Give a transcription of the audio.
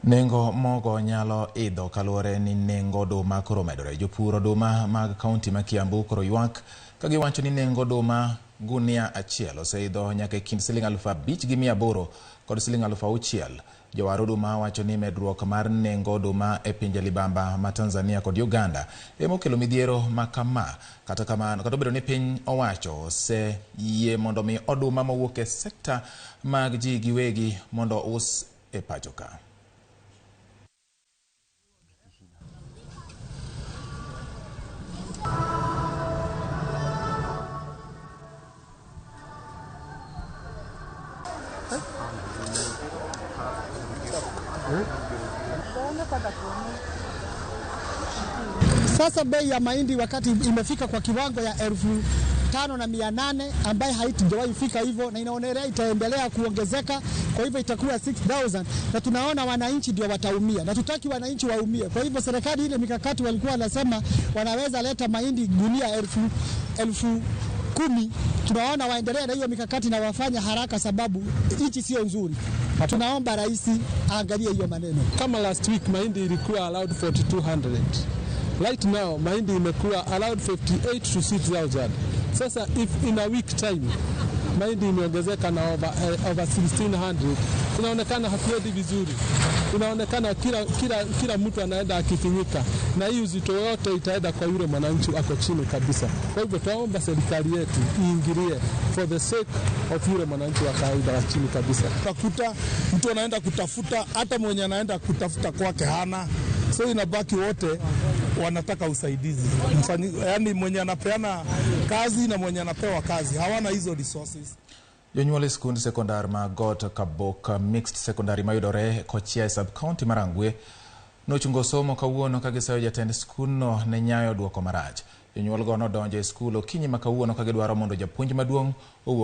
Nengo mogo nyalo idho kaluwore ni nengo oduma koro omedore. Jopur oduma mag kaunti ma Kiambu koro ywak ka giwacho ni nengo oduma gunia achiel oseidho nyaka e kind siling 5800 kod siling 6000. Jowar oduma wacho ni medruok mar nengo oduma e pinje libamba ma Tanzania kod Uganda ema okelo midhiero ma kama. Kata kamano, kata obedo ni piny owacho oseyie mondo mi oduma mowuok e sekta mag ji giwegi mondo us e pacho ka. Sasa bei ya mahindi wakati imefika kwa kiwango ya 5800 ambaye haitujawahi fika hivyo, na inaonelea itaendelea kuongezeka, kwa hivyo itakuwa 6000 na tunaona wananchi ndio wataumia, na tutaki wananchi waumie. Kwa hivyo serikali ile mikakati walikuwa wanasema wanaweza leta mahindi gunia 10,000, tunaona waendelee na hiyo mikakati na wafanye haraka, sababu nchi sio nzuri. Tunaomba rais aangalie hiyo maneno. Kama last week mahindi ilikuwa around 4200. Right now mahindi imekuwa around 58 to 6000. Sasa if in a week time mahindi imeongezeka na over 1600, inaonekana hatuendi vizuri. Inaonekana kila mtu anaenda akifinyika, na hii uzito yote itaenda kwa yule mwananchi ako chini kabisa. Kwa hivyo tunaomba serikali yetu iingilie for the sake of yule mwananchi wa kawaida wa chini kabisa. Utakuta mtu anaenda kutafuta, hata mwenye anaenda kutafuta kwake hana, so inabaki wote wanataka usaidizi. Yaani mwenye anapeana kazi na mwenye anapewa kazi hawana hizo resources. Jonyuol e skund sekondar ma Got Kabok Mixed Secondary mayudore Kochia e sub-county ma Rangwe nochungo somo kawuono ka gisayo jatend skundno ne nyayo duoko marach. Jonyuolgo nodonjo e skul okinyi ma kawuono ka gidwaro mondo japuonj maduong' owuog